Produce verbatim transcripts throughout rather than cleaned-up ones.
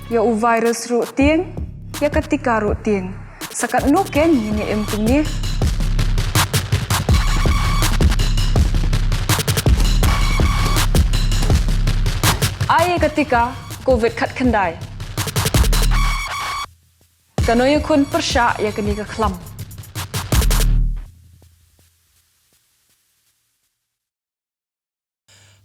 Ïa u virus ruh tieng, ïa ka tika ruh tieng. Sa katno kein ngin ïa im kumne? Ai ïa ka tika Covid khatkhyndai. Kano ïakhun pyrshah ïa kane ka khlam?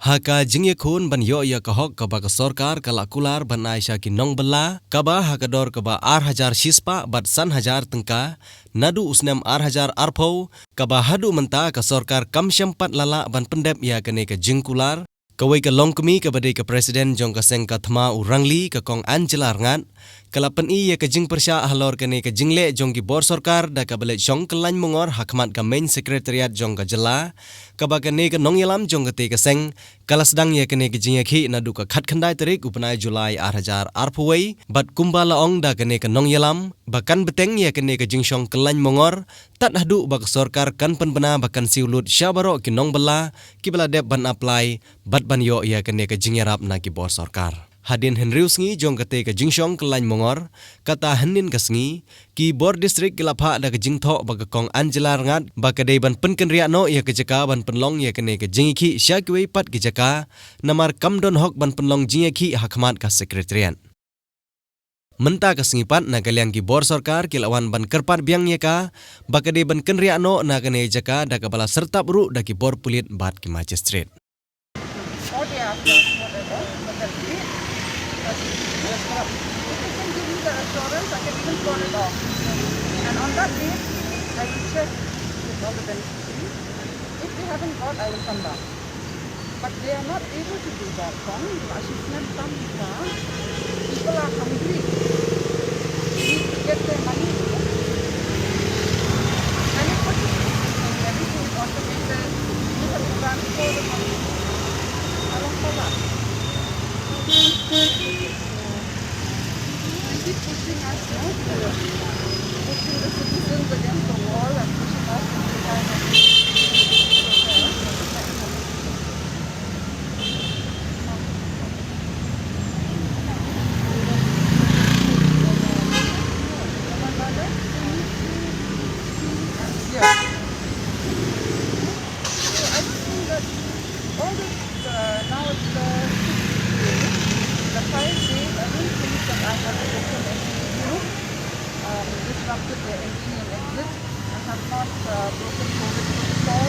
Ha ka jingïakhun ban ïoh ïa ka hok kaba ka sorkar ka la kular ban ai sha ki nongbylla, kaba ha ka dor kaba ar hajar shispah bad san hajar tyngka, naduh u snem ar hajar arphew, kaba haduh mynta ka sorkar kam shym pat la lah ban pyndep ïa kane ka jingkular. Kawei ka longkmie kaba dei ka president jong ka seng ka thma u Rangli, ka Kong Angela Rngat, ka la pyni ïa ka jingpyrshah halor kane ka jingleh jong ki bor sorkar da kaba leit shong kyllaiñ mongor ha khmat ka main secretariat jong ka jylla, kaba kane ka nongïalam jong kata ka seng ka la sdang ïa kane ka jingïakhih naduh ka khatkhyndai tarik u bnai July ar hajar arphew wei, bad kumba la ong da kane ka nongïalam ba kan bteng ïa kane ka jingshong kyllaiñ mongor tad haduh ba ka sorkar kan pynbna ba kan siew lut sha baroh ki nongbylla kiba la dep ban apply bad ban ïoh ïa kane ka jingïarap na ki bor sorkar. Hadien hynriew sngi jong kata ka jingshong kyllaiñ mongor, kata hynnin ka sngi, ki bor district ki la phah da ka jingthoh ba ka Kong Angela Rngat ba ka dei ban pynkynriah noh ïa ka jaka ban pynlong ïa kane ka jingïakhih sha kiwei pat ki jaka, namar kam don hok ban pynlong jingïakhih ha khmat ka secretariat. Mynta ka sngi pat na ka liang ki bor sorkar ki la wan ban kyrpad biang ïa ka ba ka dei ban kynriah noh na kane ka jaka da kaba la syrtap ruh da ki bor pulit bad ki magistrate. Or they ask us whatever, but that day, but if you can give me the assurance, I can even call it off. And on that day, I will check with all the beneficiaries. If they haven't got, I will come down. But they are not able to do that. Kong, ashish nem tam ka. People are hungry. They need to get their money. And it was everything is automated. You have to transfer the money. Alam pala. They keep pushing us, no? Pushing the citizens against the wall and pushing us to the kind of yeah. So I don't think that all this, uh, now it's the sixth day, the five days, I don't think that I have broken any, you know, um, disrupted their entry and exit. I have not, uh, broken COVID protocol.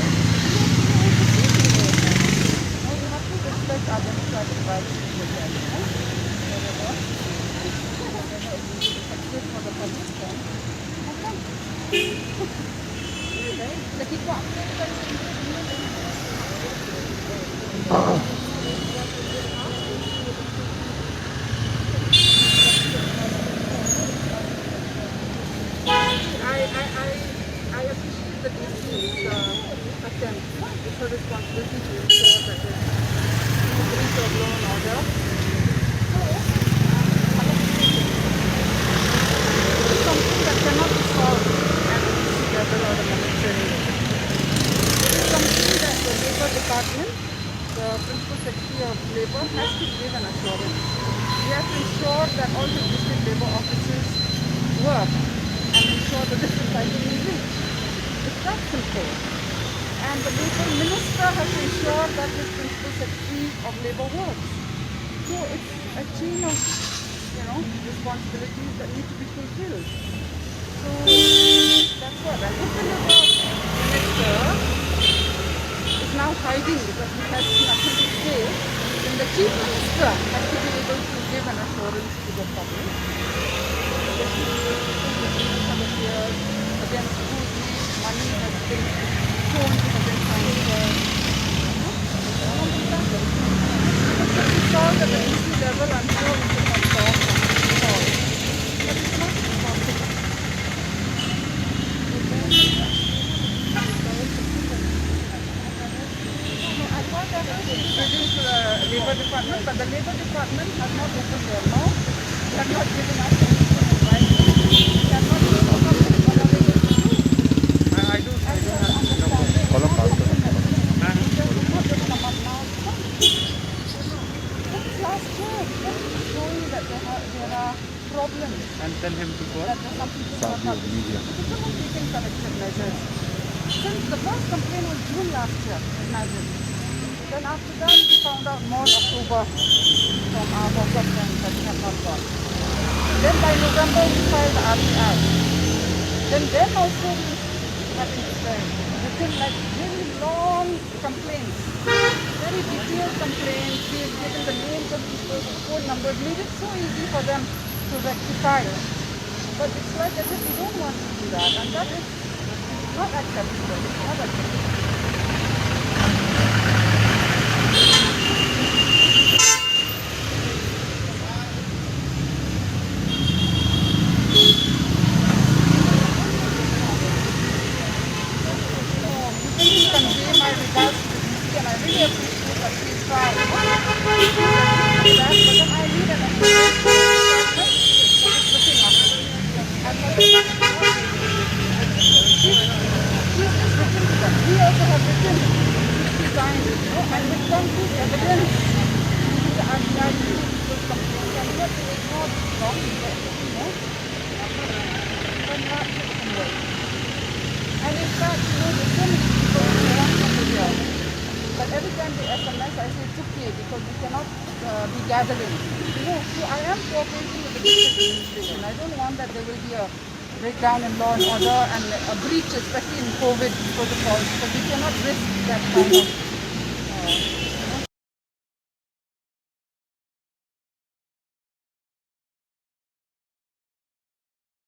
No, we have to respect our democratic rights as well, you know, wherever. Whenever it is effective for the public, then I come. I, I, I, I appreciate the D C's, uh, attempt. It's her responsibility to ensure that there's no breach of law and order. It's something that cannot be solved at the D C level or the ministerial level. It is something that the Labour Department, the Principal Secretary of Labour, has to give an assurance. We have to ensure that all the district labour offices work and ensure the district cycle is reached. It's that simple. And the Labour Minister has to ensure that his Principal Secretary of Labour works. So it's a chain of, you know, responsibilities that need to be fulfilled. So that's what. And if the Labour Minister is now hiding because he has nothing to say, then the Chief Minister has to be able to give an assurance to the public. Against whose money has been thrown to the defense. It's all at the D C level, I'm sure we should have talked and solved. But it's not possible. I thought that was within the Labour Department, but the Labour Department has not opened their mouth. They have not given us any advice. They have not given us what are they going to do. I, I do, I do have understanding. They have not given us now. Since last year, since the story that there are, there are Tell him to call Saudi or media. Because we were taking corrective measures. Since the first complaint was June last year, imagine. Then after that, we found out more October from our hawker friends that we have not got. Then by November, we filed the R T I. Then, then also we had to written, like, really long complaints, very detailed complaints. We have given the names of people, the phone numbers, made it so easy for them to rectify. But it's like as if we don't want to do that, and that is not acceptable. It's not acceptable. Please convey my regards to the D C, and I really appreciate that she is trying. But then I need an explanation. She's looking after me. And she's, she's just written to them. We also have written, she's resigned, you know, and with concrete evidence to the R T I, those complaints, and yet they ignore these laws, you know. And in fact, you know, there's so many people who want to be here. But every time they S M S, I say, "It's okay, because we cannot, uh, be gathering." You know, so I am cooperating with the district administration. I don't want that there will be a breakdown in law and order and a breach, especially in COVID protocols, because we cannot risk that kind of, uh,